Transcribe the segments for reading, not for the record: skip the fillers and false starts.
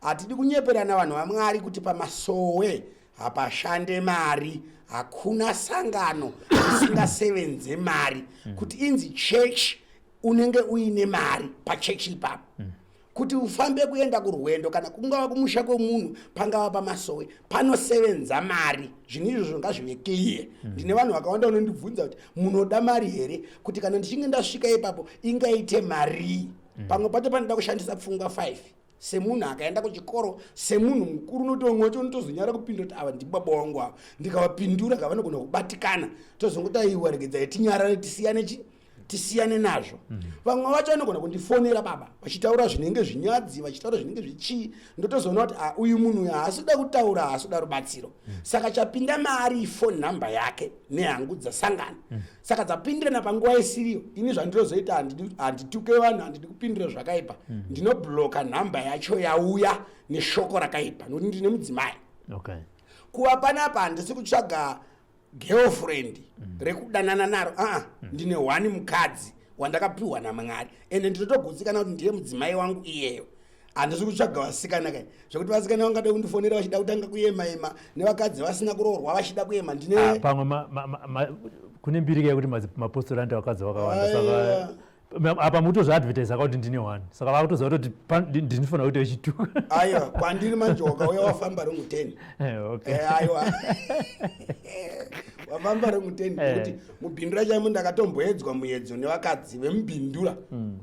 Hatidi kunyeperana vanhu vaMwari kuti pamasowe hapashande mari. Hakuna sangano risingasevenze mari. Kuti inzi church unenge uine mari pachechi ipapo. Kuti ufambe kuenda kurwendo kana kungava kumusha kwemunhu, pangava pamasowe, panosevenza mari. Zvinhu izvozvo ngazvive clear. Ndine vanhu vakawanda vanondibvunza kuti munoda mari here, kuti kana ndichinge ndasvika ipapo ingaite marii? Pamwe pacho panoda kushandisa pfungwa 5 semunhu akaenda kuchikoro, semunhu mukuru, unoti vamwe vacho unotozonyara kupindura kuti ava ndibaba wangu ava, ndikavapindura kavanogona kubatikana, tozongoti aiwa, regedzai tinyarare, tisiyane chi tisiyane nazvo. Vamwe vacho vanogona kundifonera baba vachitaura zvinenge zvinyadzi, vachitaura zvinenge zvichii, ndotozoona kuti ah, uyu munhu uyu haasi kuda kutaura, haasi kuda rubatsiro. Saka chapinda maari ifoni namba yake nehangu dzasangana. Saka dzapindirana panguva isiriyo. Ini zvandinozoita, handituke vanhu, handidi kupindura zvakaipa. Ndinobloka nhamba yacho yauya neshoko rakaipa, nokuti ndine mudzimai. Kuva panapa handisi kutsvaga girlfriend rekudanana naro. Aa, ndine one mukadzi wandakapiwa naMwari, ende ndinotogutsikana kuti ndiye mudzimai wangu iyeyo. Handisi kutsvaga vasikana kai, zvekuti vasikana vangade kundifonera vachida kutanga kuyema yema nevakadzi vasina kuroorwa vachida kuyema. Ndine Ah, pamwe kune mbirika yekuti mapostori anoita vakadzi vakawanda, saka apa mutozviadvertisa kuti ndine one, saka vakutoziva kutoti ndinofanira kuita wechituka. Aiwa, kwandiri manje wakauya wafamba rongu 10. Aiwa, wafamba rongu 10, nekuti mubhindura chaimo ndakatomboedzwa muedzo nevakadzi vemubhindura.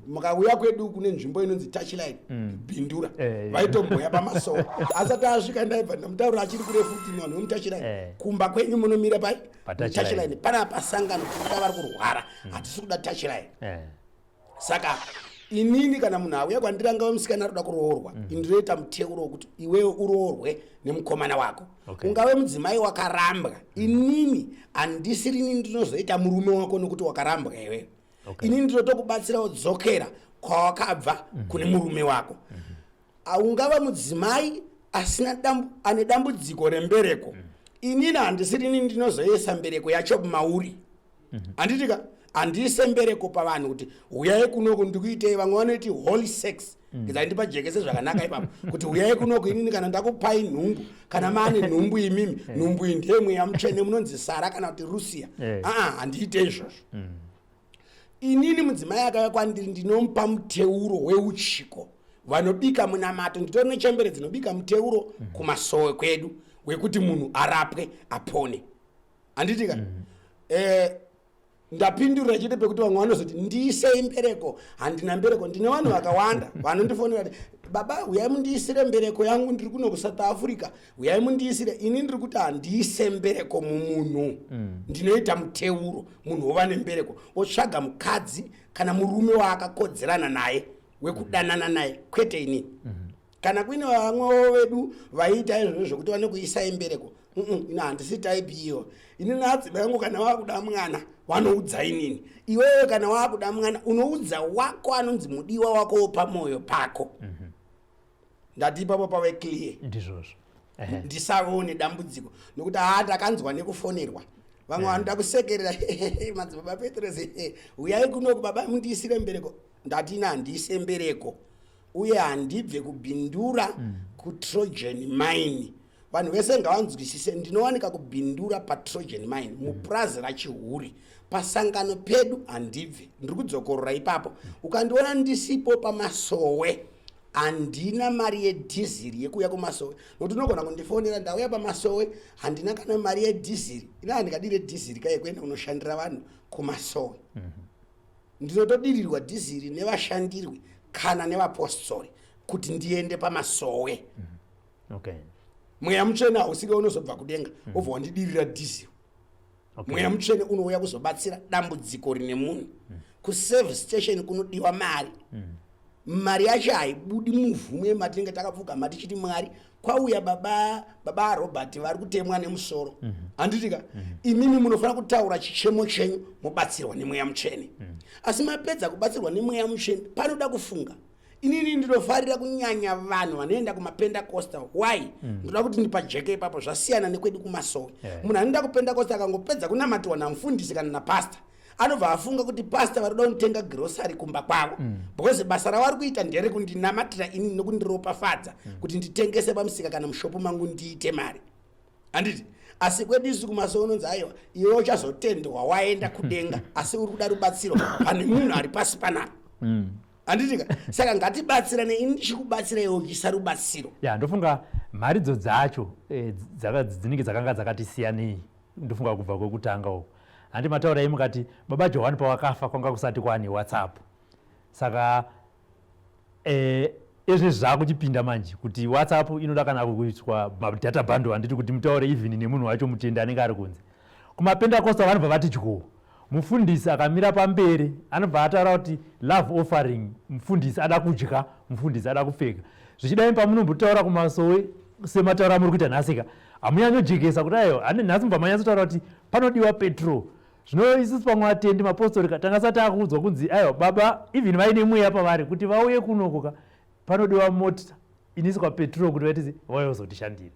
Mukauya kwedu kune nzvimbo inonzi Touchline, Bhindura, vaitomboya pamasowe asati asvika, ndaibva ndamutaura achiri kure futi, vanhu vemuTouchline, kumba kwenyu munomira pai? Touchline. Pana pasangano tinoda vari kurwara, hatisi kuda touchline. Saka inini kana munhu auya kwandiri, angava musikana ari kuda kuroorwa, ndinoita muteuro wekuti iwewe uroorwe nemukomana wako. Ungave mudzimai wakarambwa, inini handisirini ndinozoita murume wako nokuti wakarambwa iwewe. Inini ndinotokubatsira udzokera kwawakabva, kune murume wako. Ungava mudzimai asina ane dambudziko rembereko, inini handisirini ndinozoisa mbereko yacho mauri. Handiti ka handiise mbereko pavanhu kuti huyai kunoku ndikuitei. Vamwe vanoiti holy sex. Ngedzai ndipajekese zvakanaka ipapo kuti huyai kunoku, inini kana ndakupai nhumbu, kana maane nhumbu imimi, nhumbu iyi ndeyemweya mutsvene, munonzi Sara kana kuti Rusia. Aa, handiite izvozvo inini. Mudzimai akauya kwandiri, ndinomupa muteuro weuchiko, vanobika munamato. Nditori nechembere dzinobika muteuro kumasowe kwedu wekuti munhu arapwe apone, handiti ka? Ndapindurira chete pekuti vamwe vanozoti ndiisei mbereko, handina mbereko. Ndine vanhu vakawanda vanondifonera kuti baba, uyai mundiisire mbereko yangu, ndiri kuno kuSouth Africa, uyai mundiisire. Ini ndiri kuti handiise mbereko mumunhu. Ndinoita muteuro, munhu wova nembereko, otsvaga mukadzi kana murume waakakodzerana naye wekudanana naye, kwete inini. Kana kuine vamwewo vedu vaiita izvozvo zvokuti vanokuisai mbereko, ino handisi type iyo. Ini naadzimai vangu, kana wakuda mwana vanoudza inini. Iwewe kana wakuda mwana unoudza wako anonzi mudiwa wako pamwoyo pako. Ndati ipapo pave clear. Ndizvozvo. Ndisavewo nedambudziko nokuti haa, ndakanzwa nekufonerwa vamwe vanoda kusekerera, madzibaba Petros, uyai kunoku baba mundiisire mbereko. Ndati ina handiise mbereko, uye handibve kuBindura, kuTrojan Mine. Vanhu vese ngavanzwisise, ndinowanika kuBindura paTrojan Mine, mupurazi raChihuri, pasangano pedu handibve. Ndiri kudzokorora ipapo, ukandiona ndisipo pamasowe, handina mari yedhiziri yekuuya kumasowe, nokuti unogona kundifonera ndauya pamasowe, handina kana mari yedhiziri. Ina handikadire dhiziri kai kuenda kunoshandira vanhu kumasowe. Ndinotodirirwa dhiziri nevashandirwi kana nevapostori kuti ndiende pamasowe. Mweya mutsvene hausike unozobva kudenga wobva wandidirira dhiziri. Mweya mutsvene unouya kuzobatsira dambudziko rine munhu. Kuservice station kunodiwa mari. Mari yacho haibudi muvhu yematinenge takapfugama tichiti Mwari, kwauya baba aRobert vari kutemwa nemusoro, handiti ka? Imimi munofanira kutaura chichemo chenyu, mobatsirwa nemweya mutsvene. Asi mapedza kubatsirwa nemweya mutsvene, panoda kufunga. Inini ndinofarira kunyanya vanhu vanoenda kumaPentecostal. Why? Ndoda kuti ndipajeke ipapo, zvasiyana nekwedu kumasowe. Munhu anoenda kuPentecostal akangopedza kunamatiwa namufundisi kana napasta. Anobva afunga kuti pastor vari kuda kunitenga grocery kumba kwavo, because basa ravari kuita nderekundinamatira ini nokundiropafadza kuti nditengese pamusika kana mushopu mangu ndiite mari, handiti? Asi kwedu isu kumasowe unonzi, "Aiwa, iwe uchazotendwa waenda kudenga, asi uri kuda rubatsiro pane munhu ari pasi panapa," handitika? Saka ngatibatsirane, ini ndichikubatsira, iwe uchiisa rubatsiro. Ya, ndofunga mharidzo dzacho dzinenge dzakanga dzakati siyanei. Ndofunga kubva kwekutanga uko, handi mataurai mukati baba Johani pawakafa kwanga kusati kwaane WhatsApp. Saka ezvinezvi zvaakuchipinda manje kuti WhatsApp inoda kana kuitwa madata bundle, handiti, kuti mutaure even nemunhu wacho mutende anenge ari kunze. KumaPentecostal vanobva vati dyo, mufundisi akamira pamberi anobva ataura kuti love offering, mufundisi ada kudya, mufundisi ada kupfeka. Zvichidai pamunombotaura kumasowe semataura amuri kuita nhasika, hamunyanyojekesa kuti aiwa, ane nhasi mubva manyatsotaura kuti panodiwa petrol. Zvino isusu pamwe vatendi mapostori tanga sati akuudzwa kunzi aiwa, baba even vaine mweya pavari kuti vauye kunoko ka, panodiwa mota inoiswa petrol kuti vaite vauye kuzotishandira.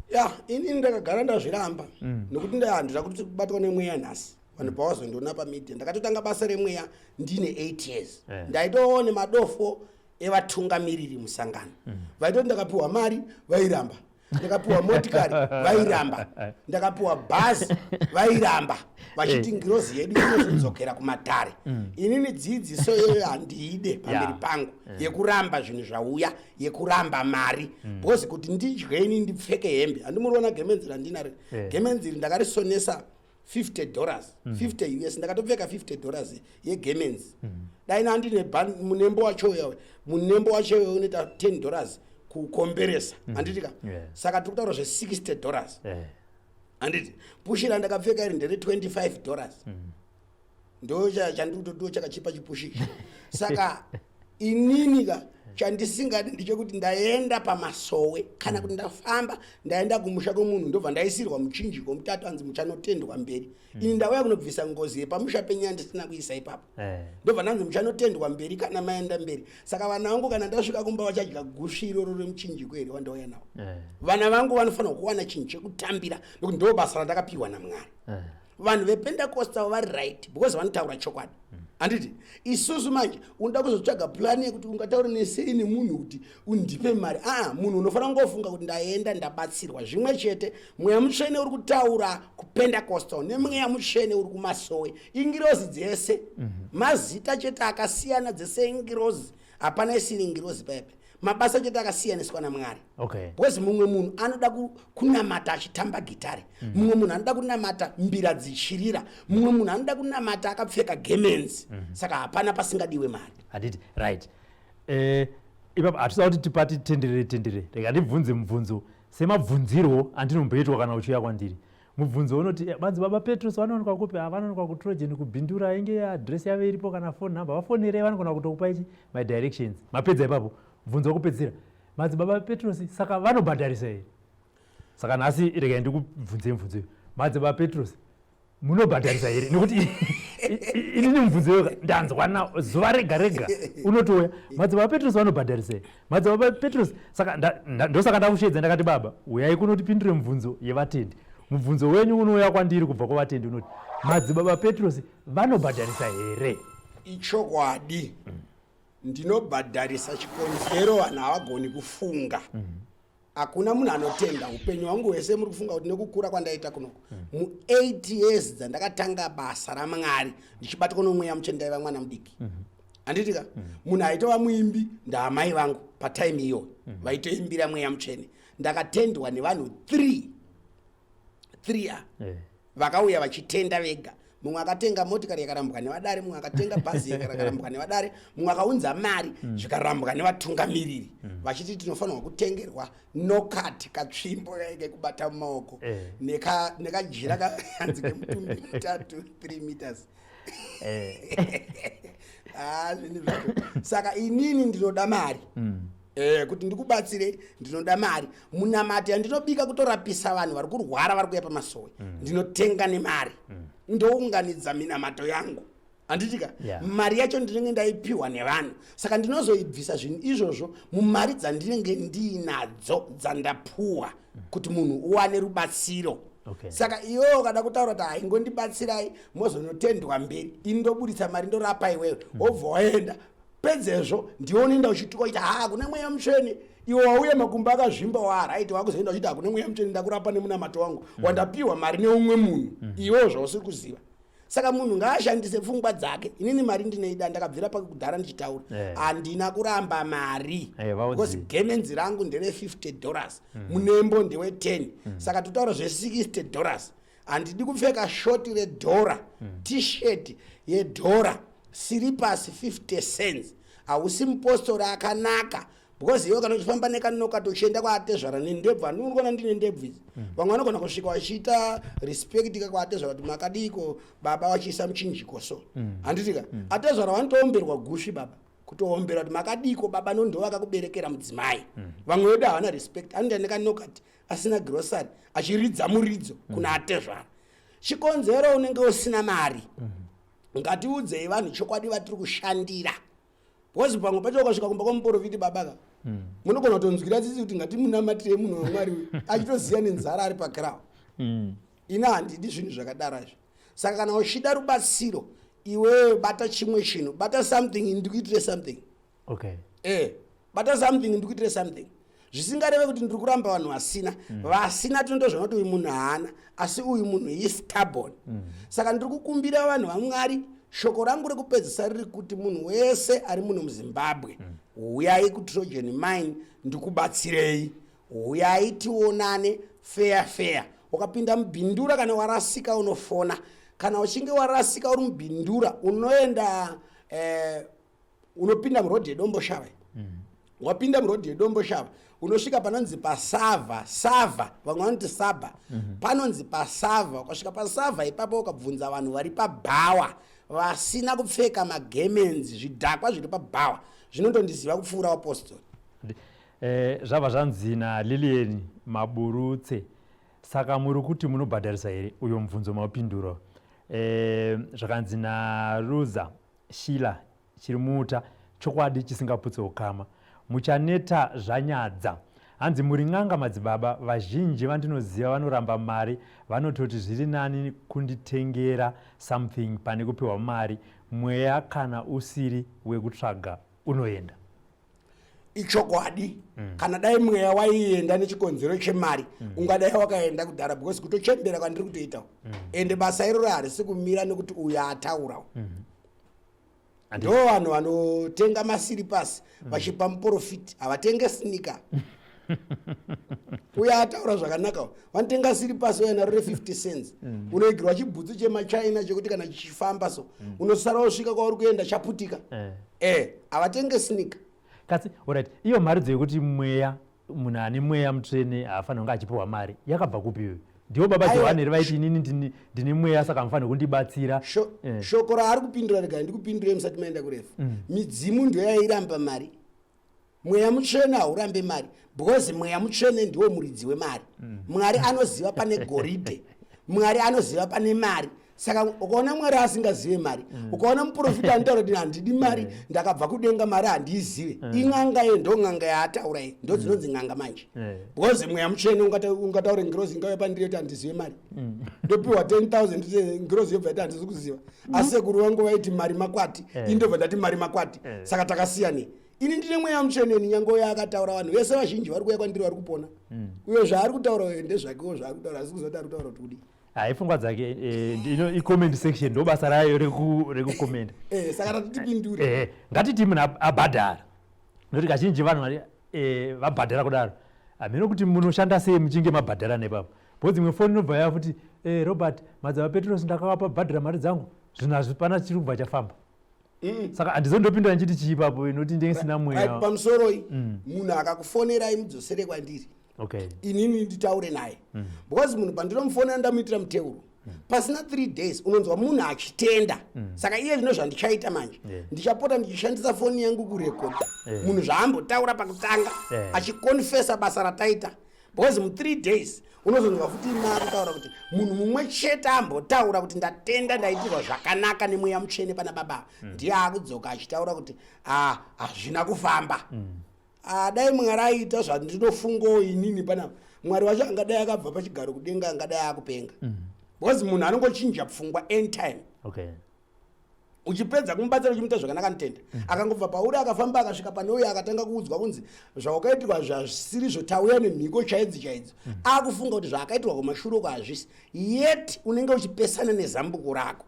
Ya, inini ndakagara ndazviramba nekuti handina kuti kubatwa nemweya nhasi. Vanhu pavazondiona pamedia, ndakatotanga basa remweya ndine 8 years. Ndaitoone madofo evatungamiriri musangano vaitoti ndakapiwa mari vairamba, ndakapiwa motikari vairamba, ndakapiwa bhazi vairamba, vachiti ngirozi yedu inozodzokera kumatare. Inini dzidziso iyoyo handiide pamberi pangu, yekuramba zvinhu zvauya, yekuramba mari, because kuti ndidye ini, ndipfeke hembe, handimuriona gemenzi randinaro? Gemenzi iri ndakarisonesa $50, 50 US. Ndakatopfeka $50 yegemenzi. Dai nandine munembo wacho uya, munembo wacho uya unoita $10 kukomberesa, handiti ka? Yeah. Saka tiri kutaura zve$60, handiti? Pushi randakapfeka iri ndere $25, ndo chandikutotiwo chakachipa chipushi ichi. Saka inini ka, chandisingadi ndechekuti ndaenda pamasowe kana kuti ndafamba ndaenda kumusha kwemunhu, ndobva ndaisirwa muchinjiko mutatu, anzi muchanotendwa mberi. Ini ndauya kunobvisa ngozi yepamusha penyu yandisina kuisa ipapo, ndobva ndanzi muchanotendwa mberi kana maenda mberi. Saka vana vangu kana ndasvika kumba vachadya gusvi iroro remuchinjiko here wandauya nawo? Vana vangu vanofanirwa kuwana chinhu chekutambira nekuti ndo basa randakapiwa naMwari. Vanhu vePentecostal vari right because vanotaura chokwadi, handiti? Isusu manje unoda kuzotsvaga plan yekuti ungataure nesei nemunhu kuti undipe mari. Aa, munhu unofanira kungofunga kuti ndaenda ndabatsirwa. Zvimwe chete, mweya mutsvene uri kutaura kuPentecostal nemweya mutsvene uri kumasowe ingirozi dzese, mazita chete akasiyana. Dzese ingirozi, hapana isiri ngirozi paipe, mabasa chete akasiyaniswa naMwari. Because mumwe munhu anoda kunamata achitamba gitare, mumwe munhu anoda kunamata mbira dzichirira, mumwe munhu anoda kunamata akapfeka gemenzi. Saka hapana pasingadiwe mari. Handiti, right. Ipapo hatisa kuti tipati tenderere tenderere. Rega ndibvunze mubvunzo semabvunzirwo andinomboitwa kana uchiuya kwandiri. Mubvunzo unoti, "Banzi baba Petros vanowanikwa kupi?" "Ah, vanowanikwa kuTrojan, kuBindura. Inge adresi yavo iripo kana phone number, vafonerei, vanogona kutokupa ichi madirections." Mapedza ipapo. Mubvunzo wekupedzisira, madzibaba Petros saka vanobhadharisa here? Saka nhasi regai ndikubvunze mubvunzo iyo, madzibaba Petros munobhadharisa here? Nekuti inini mubvunzo iyo ndanzwa na zuva rega rega unotouya, "Madzibaba Petros vanobhadharisa here? Madzibaba Petros?" Saka ndosaka ndakusheedza, ndakati, "Baba, uyai kunotipindure mubvunzo yevatendi." Mubvunzo wenyu unouya kwandiri kubva kuvatendi unoti, "Madzibaba Petros vanobhadharisa here?" Ichokwadi, ndinobhadharisa. Chikonzero, vanhu havagoni kufunga. Hakuna munhu anotenda. Upenyu hwangu hwese, muri kufunga kuti nekukura kwandaita kunoko, mu8 years dzandakatanga basa raMwari ndichibatwa nomweya mutsvene, ndaiva mwana mudiki, handiti ka? Munhu aitova muimbi ndaamai vangu patime iyoyo, vaitoimbira mweya mutsvene. Ndakatendwa nevanhu 3 3 a vakauya vachitenda vega. Mumwe akatenga motikari yakarambwa nevadare, mumwe akatenga bhazi yakarambwa nevadare, mumwe akaunza mari zvikarambwa nevatungamiriri, vachiti tinofanirwa kutengerwa nokati katsvimbo kekubata mumaoko nekajira kanzi kemutumbi mutatu, 3 meters. Ah, zvinhu zvacho. Saka inini ndinoda mari. Kuti ndikubatsire ndinoda mari. Munamato yandinobika kutorapisa vanhu vari kurwara vari kuuya pamasowe, ndinotenga nemari. Ndounganidza minamato yangu, handitika? Mari yacho ndinenge ndaipiwa nevanhu, saka ndinozoibvisa zvinhu izvozvo mumari dzandinenge ndiinadzo dzandapuwa kuti munhu uwane rubatsiro. Okay. Saka iwewe ukada kutaura kuti haingondibatsirai, mozonotendwa mberi, ini ndoburitsa mari, ndorapa iwewe, wobva waenda. Pedzezvo ndiwe unoenda uchituka uchiti, "Ha, hakuna mweya mutsvene." Iwe wauye makumbo akazvimba, waright, wakuzoenda uchiti hakuna mweya mutsvene, ndakurapa nemunamato wangu wandapiwa mari neumwe munhu, iwewo zvausiri kuziva. Saka munhu ngaashandise pfungwa dzake. Inini mari ndinoida, ndakabvira pakudhara ndichitaura. Handina kuramba mari, Vaudzi. because gemenzi rangu ndere $50, munembo ndewe 10, saka totaura zve$60. Handidi kupfeka shoti redhora, T-shirt yedhora, siripasi 50 cents. Hausi mupostori akanaka, because iwe kana uchifamba nekanokati uchienda kwaatezvara nendebvu, handiri kuona ndine ndebvu idzi, vamwe vanogona kusvika vachiita respect ka kwaatezvara kuti, "Makadiko baba?" vachiisa muchinjiko so, handiti ka? Atezvara vanotoomberwa gusvi baba, kutoombera kuti, "Makadiko baba?" Nondo vakakuberekera mudzimai. Vamwe vedu havana respect, anoenda nekanokati asina grocery, achiridza muridzo kuna atezvara. Chikonzero unenge usina mari. Ngatiudzei vanhu chokwadi vatiri kushandira, because pamwe pacho ukasvika kumba kwamuprofiti babaka, munogona kutonzwira tsitsi kuti ngatimunamatirei munhu wamwari uyu, achitoziya nenzara ari paground. Ini handidi zvinhu zvakadaro izvi. Saka kana uchida rubatsiro, iwewe bata chimwe chinhu, bata something, ndikuitire something. Bata something, ndikuitire something. Zvisingareve kuti ndiri kuramba vanhu vasina. Vasina tinotozvona kuti uyu munhu haana, asi uyu munhu istubborn. Saka ndiri kukumbira vanhu vamwari, shoko rangu rekupedzisa riri kuti munhu wese ari muno muZimbabwe, huyai kuTrojan Mine, ndikubatsirei. Huyai tionane fair fair. Ukapinda mubhindura kana warasika, unofona. Kana uchinge warasika uri mubhindura, unoenda unopinda murodhi yeDomboshava. Wapinda murodhi yeDomboshava, unosvika panonzi paSavha. Savha, vamwe vanoti Sabha. Panonzi paSavha. Ukasvika paSavha ipapo, ukabvunza vanhu vari pabhawa vasina kupfeka magemenzi, zvidhakwa zviri pabhawa zvinondondiziva kupfuura vapostori. Zvabva zvanzi naLilian Maburutse, "Saka muri kuti munobhadharisa here?" Uyo mubvunzo maupinduro. Zvakanzi naRuza Shila Chirimuta, chokwadi chisingaputse ukama. Muchaneta zvanyadza. Hanzi, "Muri n'anga madzibaba. Vazhinji vandinoziva vanoramba mari, vanototi zviri nani kunditengera something pane kupiwa mari. Mweya kana usiri wekutsvaga unoenda." Ichokwadi. Kana dai mweya waienda nechikonzero chemari, ungadai wakaenda kudhara, because kutochembera kwandiri kutoitawo, ende basa iroro harisi kumira nekuti uyo ataurawo. Ndo vanhu vanotenga masiripasi vachipa muprofiti, havatenge sneaker. Uyo ataura zvakanaka, vanotenga siripasi uya naro re50 cents, unoigirwa chibhutsu chemachina chekuti kana chichifamba so, unosara wosvika kwauri kuenda chaputika. Havatenge sneaker. Kasi alright, iyo mharidzo yekuti mweya, munhu ane mweya mutsvene haafaniri kunge achipiwa mari, yakabva kupi iyoyo? Ndivo baba Johani here vaiti, "Inini ndine mweya, saka mufaniri kundibatsira"? Shoko raari kupindura, regai ndikupindure musati maenda kurefu. Midzimu ndo yairamba mari. Mweya mutsvene haurambe mari, because mweya mutsvene ndiwo muridzi wemari. Mwari anoziva pane goridhe, Mwari anoziva pane mari. Saka ukaona Mwari asingazive mari, ukaona muprofita anotaura kuti, "Handidi mari, ndakabva kudenga, mari handiizive," in'anga ye. Ndo n'anga yaataura iyi, ndo dzinonzi n'anga manje. Because mweya mutsvene ungataure, ngirozi ingauya pandiri yoti, "Handizive mari, ndopiwa 10,000," ngirozi yobva yati, "Handisi kuziva." Asi sekuru vangu vaiti mari makwati. Ini ndobva ndati mari makwati. Saka takasiyanei? Ini ndine mweya mutsveneni. Nyange uyo akataura, vanhu vese vazhinji vari kuuya kwandiri vari kupona. Uyo zvaari kutaura uyo ndezvakewo zvaari kutaura, asi kuziva kuti ari kutaura kuti kudii. Hai, pfungwa dzake. Icomment section ndo basa rayo rekukomenda. Saka tatitipindure. Ngatiti munhu abhadhara, nokuti kazhinji vanhu vari vabhadhara kudaro, hameno kuti munoshanda sei muchinge mabhadhara nepapo, because imwe foni inobva ya futi, "Robert, madzibaba Petros, ndakavapa bhadhara mari dzangu, zvinhu hazvipana chiri kubva chafamba." Saka handizondopindura ndichiti chii ipapo, inoti ndenge sina mweya. Right, pamusoroi, munhu akakufonerai, mudzosere kwandiri, inini nditaure naye, because munhu pandinomufonera ndamuitira muteuro, pasina 3 days unonzwa munhu achitenda. Saka iye zvino zvandichaita manje, ndichapota ndichishandisa foni yangu kurekodha munhu zvaambotaura pakutanga, achikonfesa basa rataita, because mu3 days unozonzwa futi maakutaura kuti munhu mumwe chete ambotaura kuti, "Ndatenda, ndaitirwa zvakanaka nemweya mutsvene pana baba," ndiye akudzoka achitaura kuti, "Ah, hazvina kufamba." Ah, dai Mwari aita zvandinofungawo inini panapa. Mwari wacho angadai akabva pachigaro kudenga, angadai akupenga, because munhu anongochinja pfungwa anytime. Uchipedza kumubatsira, uchimuita zvakanaka, notenda, akangobva pauri, akafamba, akasvika pane uyo, akatanga kuudzwa kunzi zvawakaitirwa zvasirizvo, tauya nemhiko chaidzi chaidzo, akufunga kuti zvaakaitirwa kumashure uko hazvisi. Yet unenge uchipesana nezambuko rako.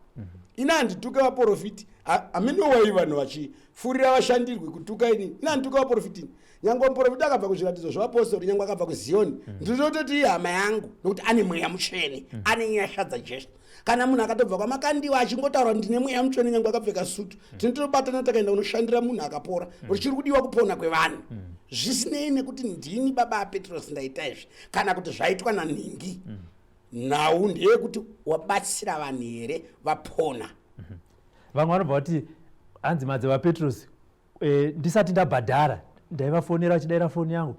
Ina handituke vaprofiti. Hameno wai vanhu vachifurira vashandirwi kutuka ini. Ina handituke vaprofiti. Nyange muprofiti akabva kuzviratidzo zvevapostori, nyange akabva kuZiyoni, ndinototi ihama yangu, nokuti ane Mweya Mutsvene, ane nyasha dzaJesu. Kana munhu akatobva kwaMakandiwa achingotaura kuti ndine Mweya Mutsvene, nyange akapfeka sutu, tinotobatana, takaenda kunoshandira munhu akapora, kuti chiri kudiwa kupona kwevanhu, zvisinei nekuti ndini baba aPetros ndaita izvi kana kuti zvaitwa nanhingi. Nhau ndeyekuti wabatsira vanhu here, vapona. Vamwe vanobva vati hanzi madzibaba Petros, ndisati ndabhadhara ndaivafonera, vachidayira foni yangu.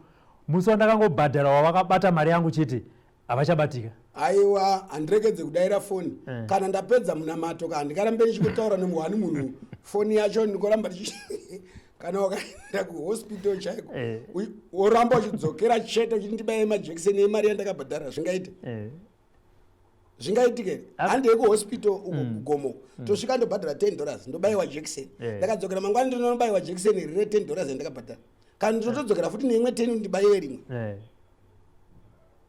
Musi wandakangobhadhara, wavakabata mari yangu chete, havachabatika. Aiwa, handirekedze kudayira foni. Kana ndapedza munamato ka, handingarambe ndichikotaura nemuhwani munhu. Foni yacho ndingoramba ndichi, kana wakaenda kuhospital chaiko, woramba uchidzokera chete uchiti ndibaye majekiseni emari yandakabhadhara, zvingaite? Zvingaitike? Handei kuhospital uko kugomo, tosvika, ndobhadhara $10, ndobayiwa jekiseni. Ndakadzokera mangwani, ndinobayiwa jekiseni rire $10 yandakabhadhara. Kana ndinotodzokera futi neimwe 10, ndibayiwe rimwe.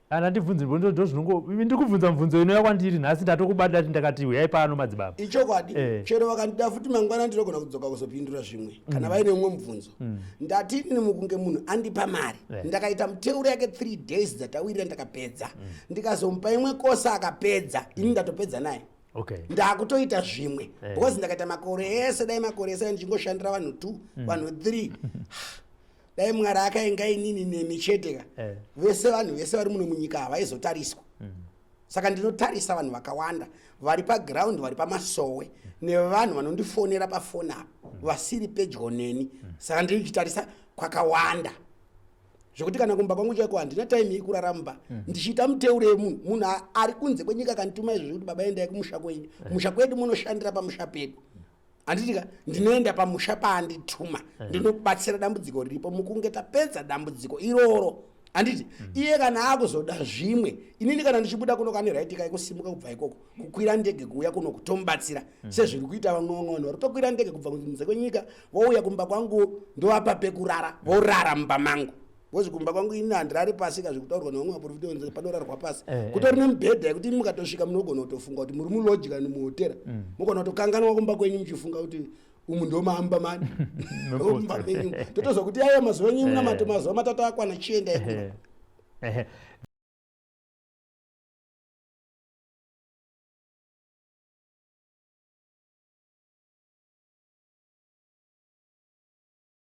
Ana ndibvunze, ndo zvinongo ndiri kubvunza mubvunzo inouya kwandiri nhasi. Ndatokubata ti ndakati uyai pano, madzibaba. Ichokwadi. Chero vakandida futi mangwana, ndinogona kudzoka kuzopindura zvimwe kana vaine umwe mubvunzo. Ndati inini mukunge munhu andipa mari, ndakaita muteuro yake 3 days dzatawirira, ndakapedza, ndikazomupa imwe kosa akapedza, ini ndatopedza naye. Ndakutoita zvimwe, because ndakaita makore ese, dai makore ese ndichingoshandira vanhu 2, vanhu 3, dai Mwari akainga inini nemi chete ka, vese vanhu vese vari muno munyika havaizotariswa. Saka ndinotarisa vanhu vakawanda vari paground, vari pamasowe, nevanhu vanondifonera pafoni apa vasiri pedyo neni. Saka ndirichitarisa kwakawanda zvekuti kana kumba kwangu chaiko handina time yekurara mumba ndichiita muteuro yemunhu. Munhu ari kunze kwenyika akandituma izvo zvekuti baba, endai kumusha kwenyu, musha kwedu munoshandira pamusha pedu, handitika? Ndinoenda pamusha paandituma, ndinobatsira dambudziko riripo. Mukunge tapedza dambudziko iroro, handiti iye kana akuzoda zvimwe, inini kana ndichibuda kuno, kane right kaikusimuka kubva ikoko, kukwira ndege kuuya kuno kutomubatsira, sezviri kuita vamwe vamwe vanhu vari kutokwira ndege kubva kunze kwenyika, vouya kumba kwangu, ndovapa pekurara, vorara mumba mangu, because kumba kwangu ini handirari pasi kazvikutaurwa nevamwe vaprofita kunzi panorarwa pasi. Kutori nemubhedha yekuti mukatosvika munogona kutofunga kuti muri mulodge kana muhotera. Mugona kutokanganwa kumba kwenyu, muchifunga kuti umu ndo maamba mani, mumba menyu. Totozwa kuti aya mazuva enyu munamato mazuva 3 akwana, chiendai kumba. Ehe.